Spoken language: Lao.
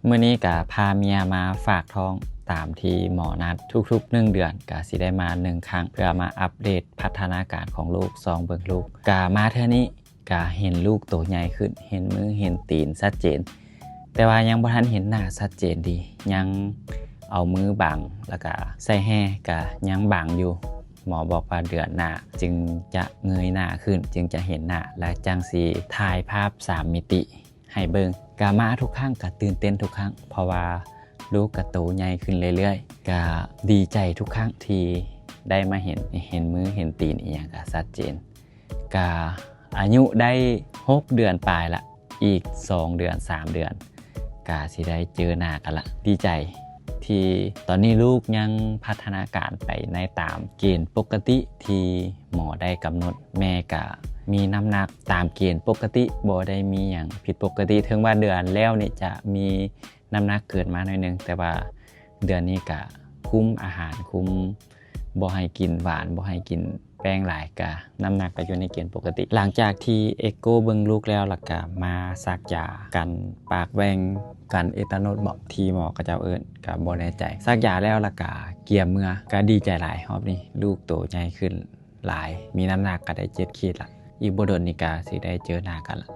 ມື້ນີ້ກະພາເມຍມາຝາກທ້ອງຕາມທີ່ໝໍນັດ ທຸກໆໜຶ່ງເດືອນກະຊິໄດ້ມາໜຶ່ງຄັ້ງ ເພື່ອມາອັບເດດພັດທະນາການຂອງລູກ ສ່ອງເບິ່ງລູກ. ກະມາເທື່ອນີ້ກະເຫັນລູກໂຕໃຫຍ່ຂຶ້ນ ເຫັນມືເຫັນຕີນຊັດເຈນ ແຕ່ວ່າຍັງບໍ່ທັນເຫັນໜ້າຊັດເຈນດີ ຍັງເອົາມືບັງ ແລ້ວກະໃສ່ແຮ່ກະຍັງບັງຢູ່. ໝໍບອກວ່າເດືອນໜ້າຈຶ່ງຈະເງີຍໜ້າຂຶ້ນ ຈຶ່ງຈະເຫັນໜ້າ ແລະຈັ່ງຊິຖ່າຍພາບສາມມິຕິ ໃຫ້ເບິ່ງ. ກະມາທຸກຄັ້ງກະຕື່ນເຕັ້ນທຸກຄັ້ງ ເພາະວ່າລູກກະໂຕໃຫຍ່ຂຶ້ນເລື້ອຍໆ ກະດີໃຈທຸກຄັ້ງທີ່ໄດ້ມາເຫັນ ເຫັນມືເຫັນຕີນອີ່ຫຍັງກະຊັດເຈນ. ກະອາຍຸໄດ້ຫົກເດືອນປາຍລະ ອີກສອງເດືອນ ສາມເດືອນ ກະຊິໄດ້ເຈີໜ້າກັນລະ. ດີໃຈທີ່ຕອນນີ້ລູກຍັງພັດທະນາການໄປໃນຕາມເກນປົກກະຕິທີ່ໝໍໄດ້ກຳນົດ. ແມ່ກະມີນ້ຳໜັກຕາມເກນປົກກະຕິ ບໍ່ໄດ້ມີຫຍັງຜິດປົກກະຕິ. ເຖິງວ່າເດືອນແລ້ວນີ້ຈະມີນ້ຳໜັກເກີນມາໜ້ອຍໜຶ່ງ ແຕ່ວ່າເດືອນນີ້ກະຄຸມອາຫານ ຄຸມ ບໍ່ໃຫ້ກິນຫວານ ບໍ່ໃຫ້ກິນແປ້ງຫຼາຍ ກະນ້ຳໜັກກະຢູ່ໃນເກນປົກກະຕິ. ຫຼັງຈາກທີ່ເອັກໂກເບິ່ງລູກແລ້ວ ແລ້ວກະມາສັກຢາກັນປາກແຫວ່ງ ກັນເອຕາໂນດເບາະ ທີ່ໝໍເຂົາເຈົ້າເອີ້ນ ກະບໍ່ແນ່ໃຈ. ສັກຢາແລ້ວ ແລ້ວກະກຽມເມືອ ກະດີໃຈຫຼາຍ. ຮອບນີ້ລູກໂຕໃຫຍ່ຂຶ້ນຫຼາຍ ມີນ້ຳໜັກກະໄດ້ເຈັດຂີດລະ. ອີກບໍ່ດົນນີ້ກະຊິໄດ້ເຈີໜ້າກັນລະ.